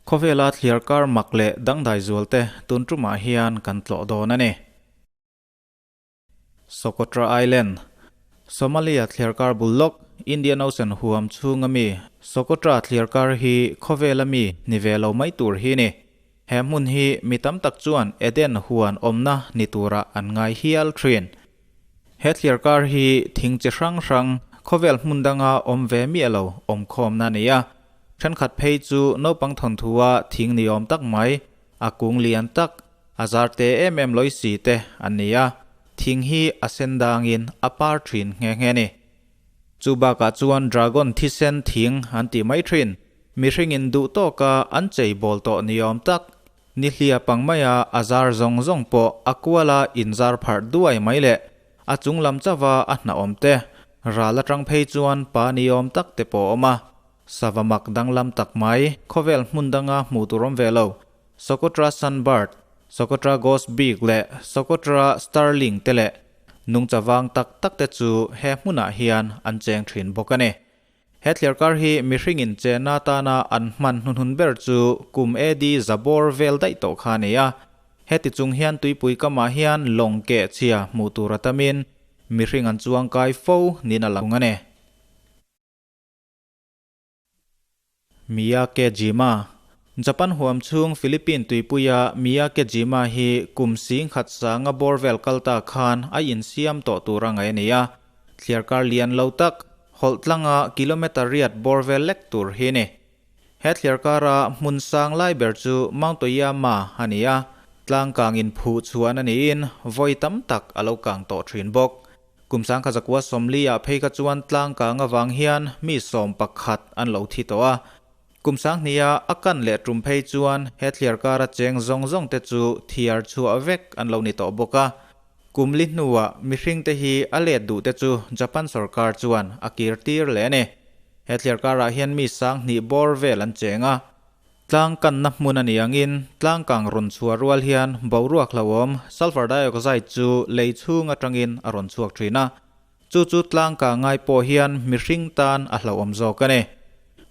Khawvela thliarkar mak leh dangdai zualte tun tumah hian kan tlawh dawn a ni. Socotra Island, Somalia thliarkar bul lawk, Indian Ocean huam chhunga mi Socotra thliarkar hi khawvela mi ni ve lo mai tur hi ni. He hmun hi mi tam tak chuan Eden huan awmna ni turah an ngai hial thin. He thliarkar hi thing chi hrang hrang khawvel hmun danga awm ve miah lo awmkhawmna a ni a. Thenkhat phei chu naupang thawnthua thing ni awm tak mai, a kung lian tak, a zar te em em lawi si te an ni a, thing hi a sen dangin a par thin nghe nghe a ni. Chu bakah chuan dragon thisen thing an tih mai thin, mihringin duh tawka an chei bawl tawh ni awm tak, nihlia pang maia a zar zawng zawng pawh a kuala inzar pharh duai mai leh a chung lam chauha a hnahawm te, ral atang phei chuan pa ni awm tak te pawh a awm a. Sava mak danglam tak mai, khawvel hmun danga hmuh tur awm ve lo, Socotra Sunbird, Socotra Ghost Beak leh Socotra Starling te leh nungcha vang tak tak te chu he hmunah hian an cheng thin bawk a ni. He thliarkar hi mihringin chena tana an hman hnuhnun ber chu kum AD zabawr vel daih tawh kha a ni a. Heti chung hian tuipui kamah hian lawng keh chhia hmuh tur a tamin mihring an chuangkai fo niin a lang a ni. Miyake-jima, Japan huam chhung Philippine tuipuia Miyake-jima hi kum singkhat sanga bawr vel kal ta khan a insiam tawh tur a ngaih a ni a, thliarkar lian lo tak, hawlh tlanga kilometre riat bawr vel lek tur hi a ni. He thliarkara hmun sang lai ber chu Mount Oyama a ni a, tlang kangin phuh chhuan a niin vawi tam tak a lo kang tawh thin bawk. Kum sangkhat zakua sawmli ah phei kha chuan tlang kang avang hian mi 11 an lo thi tawh a. Kum sanghnih-a a kan leh tum phei chuan he thliarkara cheng zawng zawng te chu thiar chhuah vek an lo ni tawh bawk a. Kum li hnuah mihring te hi a let duh te chu Japan sorkar chuan a kir tir leh a ni. He thliarkarah hian mi 2000 bawr vel an cheng a. Tlang kanna hmun a ni angin tlang kang rawn chhuah rual hian boruak hlauhawm sulphur dioxide chu lei chhung atangin a rawn chhuak thin a, chu chu tlang kang ngai pawh hian mihring tan a hlauhawm zawk a ni.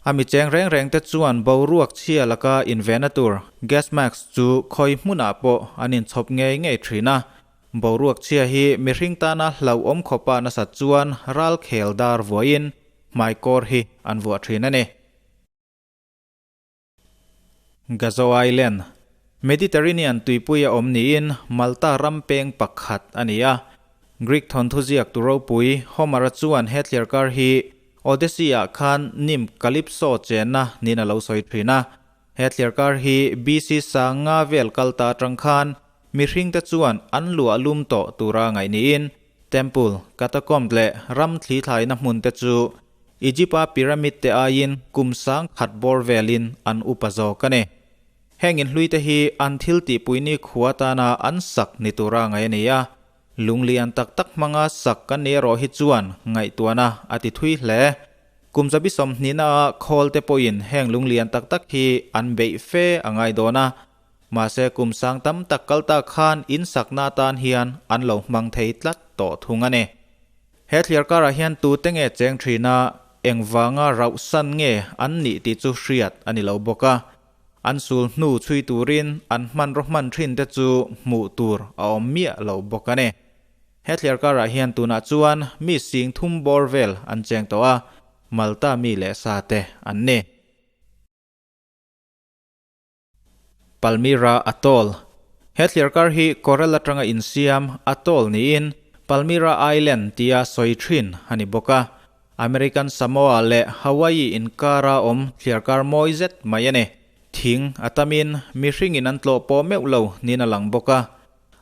A mi cheng reng reng te chuan boruak chhia laka invena tur gas mask chu khawi hmunah pawh an inchhawp ngei ngei thin a, boruak chhia hi mihring tana hlauhawm khawpa nasat chuan ral khel dar vuahin hmaikawr hi an vuah thin a ni. Gazo Island, Mediterranean tuipuia awm niin Malta ram peng pakhat a ni a. Greek thawnthu ziak tu ropui Homer-a chuan he thliarkar hi Odyssey-ah khan nymph Calypso chenna niin a lo sawi thin a. He thliarkar hi BC sanga vel kal ta atang khan mihringte chuan an luah lum tawh tura ngaih niin temple, catacomb leh ram thli thlaina hmunte chu Egypt-a pyramid te aiin kum sang khat bawr velin an upa zawk a ni. Heng inhlui te hi an thil tihpui ni khua tana an sak ni tura ngaih a ni a, lunglian tak tak hmanga sak kan ni erawh hi chuan ngaihtuahna a ti thui hle. Kum zabi sawmhnihna ah khawl te pawhin heng lunglian tak tak hi an beih fe a ngai dawn a, mahse kum sang tam tak kal ta khan in sakna atan hian an lo hmang thei tlat tawh thung a ni. He thliarkarah hian tute nge cheng thin a, engvanga rauh san nge an nih tih chu hriat a ni lo bawk a. An sul hnu chhui turin an hmanraw hman thin te chu hmuh tur a awm miah lo bawk a ni. He thliarkarah hian tunah chuan mi sing thum bawr vel an cheng tawh a, Malta mi leh sa te an ni. Palmyra Atoll. He thliarkar hi coral atanga insiam atoll niin Palmyra Island tia sawi thin a ni bawk a. American Samoa leh Hawaii inkara awm thliarkar mawi zet mai a ni. Thing a tamin mihringin an tlawh pawh meuh lo niin a lang bawk a.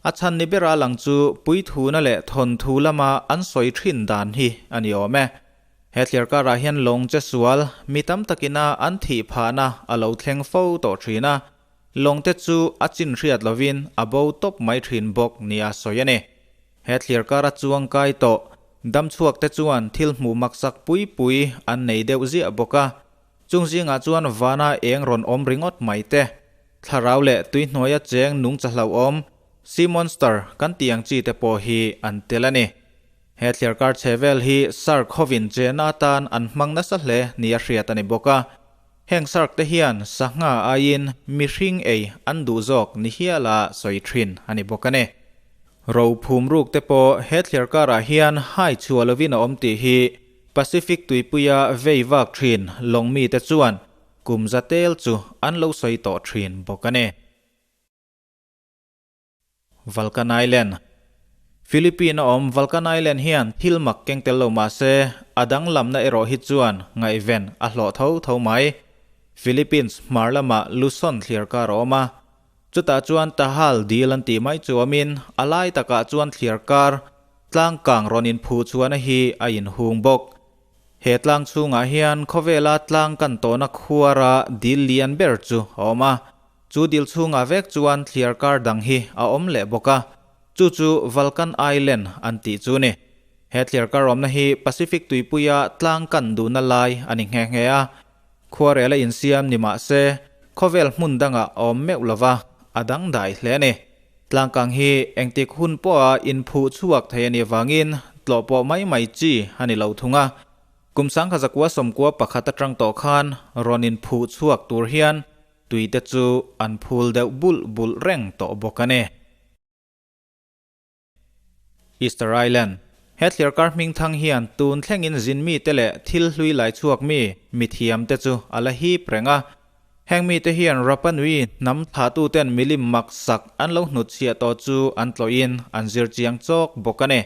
A chhan ni bera lang chu puithuna leh thawnthu lama an sawi thin dan hi a ni awm e. He thliarkarah hian lawng che sual mi tam takina an thih phahna a lo thleng fo tawh thin a, lawngte chu a chin hriat lovin a bo tawp mai thin bawk nia sawi a ni. He thliarkara chuang kai tawh damchhuakte chuan thil hmuh maksak pui pui an nei deuh ziah bawk a, chung zingah chuan vana eng rawn awm ringawt mai te, thlarau leh tuihnuaia cheng nungcha hlauhawm, sea monster, kan tih ang chi te pawh hi an tel a ni. He thliarkar chhe vel hi Sark hovin chena atan an hmang nasa hle nia hriat a ni bawk a. Heng shark te hian sangha aiin mihring ei an duh zawk ni hiala sawi thin a ni bawk a ni. Ro phum ruk te pawh he thliarkarah hian hai chhuah lovin a awm tih hi Pacific tuipuia vei vak thin lawng mite chuan kum za tel chu an lo sawi tawh thin bawk a ni. Vulcan Island. Philippine a awm Vulcan Island hian thil mak keng tel lo mah se, a danglamna erawh hi chuan ngaihven a hlawh tho tho mai. Philippines hmar lamah Luzon thliarkar a awm a, chutah chuan Tahal dil an tih mai chu awmin a lai takah chuan thliarkar tlang kang rawn inphuh chhuahna hi a inhung bawk. He tlang chhungah hian khawvela tlang kan tawhna khuara dil lian ber chu a awm a, Chu dil chhungah vek chuan thliar kar dang hi a awm leh bawk a, chu chu Vulcan Island an tih chu ni. He thliar kar awmna hi Pacific tuipuia tlang kan duhna lai a ni nghe nghe a. Khuarel a insiam ni mah se, khawvel hmun dangah a awm meuh lova, a dangdai hle a ni. Tlangkang hi engtik hun pawha inphuh chhuak thei a nih vangin tlawh pawh mai mai chi a ni lo thung a. Kum 1991 atang tawh khan rawn inphuh chhuak tur hian Tui te chu an phul deuh bulh bulh reng tawh bawk a ni. Easter Island, He thliarkar hmingthang hian tun thlengin zin mite leh thil hlui lai chhuak mi mithiam te chu a la hip reng a. Heng mite hian Rapa Nui hnam thlahtuten milim mak sak an lo hnutchhiah tawh chu an tlawhin an zir chiang chawk bawk a ni.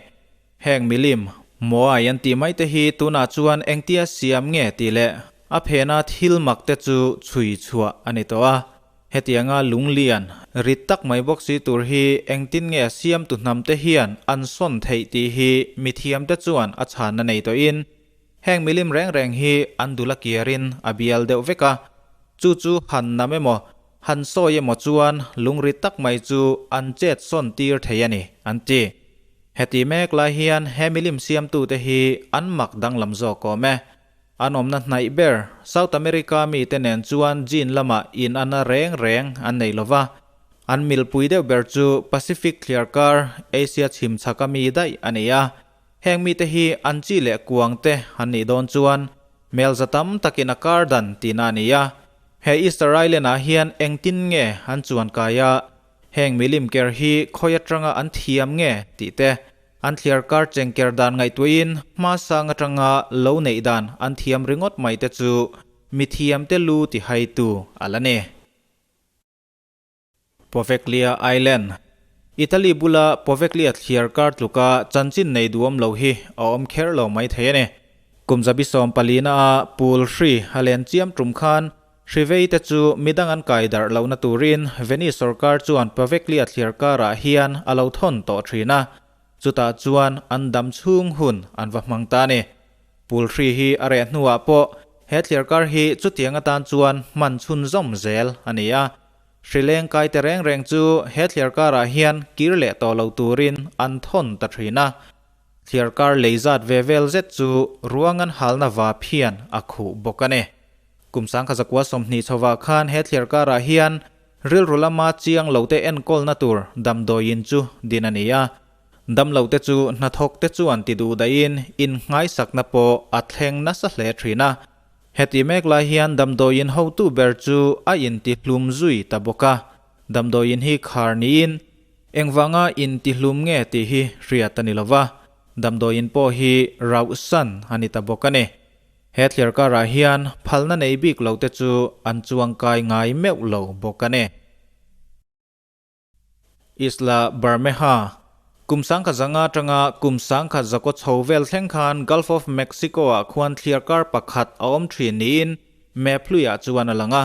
Heng milim, Moai an tih mai te hi tunah chuan engtia siam nge tih leh a phena thil mak te chu chhui chhuah a ni tawh a. Hetianga lunglian, rit tak mai bawk si tur hi engtin nge siamtu hnam te hian an sawn theih tih hi mithiam te chuan a chhanna nei tawhin heng milim reng reng hi an dul a kiarin a bial deuh vek a. Chu chu han nam emaw, han sawi emaw chuan lungrit tak mai chu an chet sawn tir thei a ni, an ti. Heti mek lai hian he milim siamtute hi an mak danglam zawk awm e. An awmna hnaih ber South America mite nen chuan gene lamah in ana reng reng an nei lo va. An milpui deuh ber chu Pacific thliarkar Asia chhim chhaka mi daih a ni a. Heng mite hi an chi leh kuang te an nih dawn chuan hmel za tam takin a kar dan tihna a ni a. He Easter Island ah hian engtin nge an chuan kai a? Heng milim ker hi khawi atanga an thiam nge tih te, an thliar kar cheng ker dan ngaihtuahin hma sang atanga lo neih dan an thiam ringawt mai te chu mithiam te lu ti haitu a la ni. Poveglia Island, Italy bula Poveglia thliar kar tluka chanchin nei duam lo hi a awm kher lo mai thei a ni. Kum zabi 14 a pool hri a len chiam tum khan Hrivei te chu midang an kai darh lohna turin Venice sorkar chuan Paveklia thliar karah hian a lo thawn tawh thin a, chutah chuan an dam chhung hun an va hmang ta a ni. Pul hri hi a reh hnuah pawh he thliar kar hi chutiang atan chuan hman chhunzawm zel a ni a. Hri leng kai te reng reng chu he thliar karah hian kir leh tawh lo turin an thawn ta thin a. Thliar kar lei zat ve vel zet chu ruang an halna vap hian a khuh bawk a ni. Kum 1920 chhovah khan he thliar karah hian rilru lama chiang lote enkawlna tur damdawiin chu din a ni a. Damlote chu hnathawkte chuan ti duh daihin innghaisakna pawh a thleng nasa hle thin a. Heti mek lai hian damdawiin hotu ber chu a intihlum zui ta bawk a. Damdawiin hi khar niin engvanga intihlum nge tih hi hriat a ni lova, damdawiin pawh hi rauhsan a ni ta bawk a ni. He thliar karah hian phalna nei bik lo te chu an chuangkai ngai meuh lo bawk a ni. Isla Bermeja, Kum 1005 atanga kum 1100 chho vel thleng khan Gulf of Mexico-ah khuan thliar kar pakhat a awm thin niin map hluiah chuan a lang a.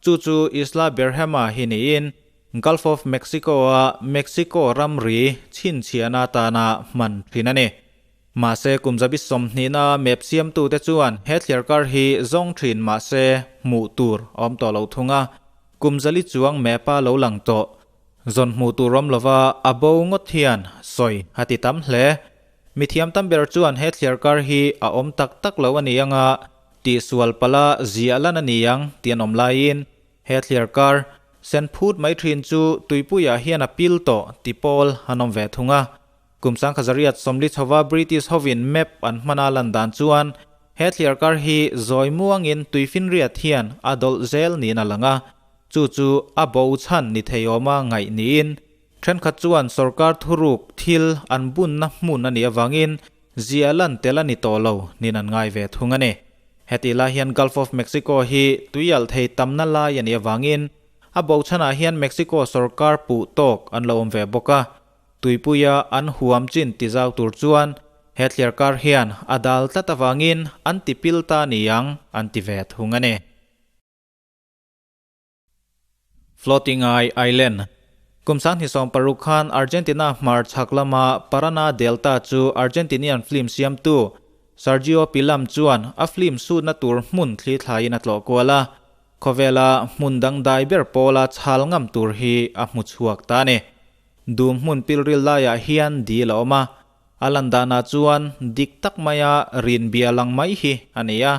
Chu chu Isla Berhema hi niin Gulf of Mexico-a Mexico ramri chhinchhiahna atana hman thin a ni. Mahse, kum zabi 20 na map siamtute chuan he thliar kar hi zawng thin mahse hmuh tur a awm tawh lo thung a, kum zali chuang map a lo lang tawh. Zawn hmuh tur awm lova a bo ngawt hian sawi a ti tam hle. Mithiam tam ber chuan he thliar kar hi a awm tak tak lo a ni anga tihsual pala ziah lan a ni ang tih an awm laiin he thliar kar sen phut mai thin chu tuipuiah hian a pil tawh ti pawl an awm ve thung a. Kum 1940 chhova British hovin map an hman a lan dan chuan he He thliarkar hi zawi muangin tuifinriat hian a dawlh zel niin a lang a, chu chu a bo chhan ni thei awma ngaih niin thenkhat chuan sorkar thuruk thil an bunna hmun a nih avangin zia lan tel a ni tawh lo niin an ngai ve thung a ni. Hetih lai hian Gulf of Mexico hi tuialh thei tamna lai a nih avangin a bo chhanah hian Mexico sorkar puh tawk an lo awm ve bawk a, tuipuia an huam chin ti zau tur chuan he thliarkar hian a dal tlat avangin an ti pil ta niang an ti ve thung a ni. Floating Eye Island Kum 2016 khan Argentina hmar chhak lama Parana Delta chu Argentinian film siamtu Sergio Pilam chuan a film shoot-na tur hmun thli thlaiin a tlawh kual a, khawvela hmun dangdai ber pawla chhal ngam tur hi a hmu chhuak ta a ni. Dum hmun pilril laiah hian dil a awm a, a lan danah chuan dik tak maia rin bial ang mai hi a ni a,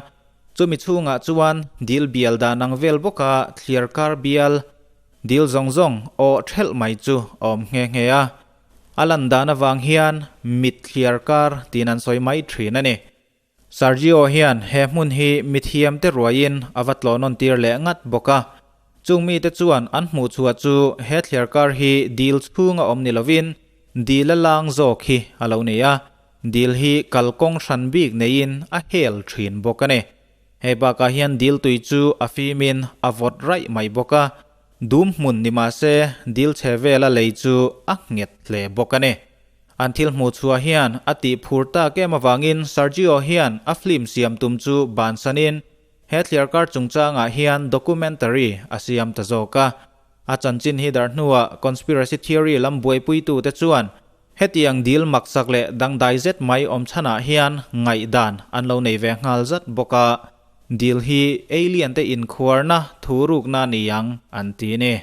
chumi chhungah chuan dil bial dan ang vel bawka thliar kar bial dil zawng zawng awh thelh mai chu a awm nghe nghe a, a lan dan avang hian mit thliar kar tiin an sawi mai thin a ni. Sergio hian he hmun hi mithiam te ruaiin a va tlawhnawn tir leh ngat bawk a. Chung mite chuan an hmuh chhuah chu he thliarkar hi dil chhunga awm ni lovin dil a lang zawk hi a lo ni a, dil hi kalkawng hran bik neiin a hel thin bawk a ni. Hei bakah hian dil tui chu a fimin a vawt raih mai bawk a, dum hmun ni mah se dil chhe vela lei chu a nghet hle bawk a ni. An thil hmuh chhuah hian a tih phur tak em avangin Sergio hian a film siam tum chu bansanin he thliarkar chungchangah hian documentary a siam ta zawk a. A chanchin hi darh hnuah conspiracy theory lam buaipuitute chuan hetiang dil maksak leh dangdai zet mai awm chhanah hian ngaihdan an lo nei ve nghal zat bawk a, dil hi alien te inkhuarna thu rukna ni ang an ti a ni.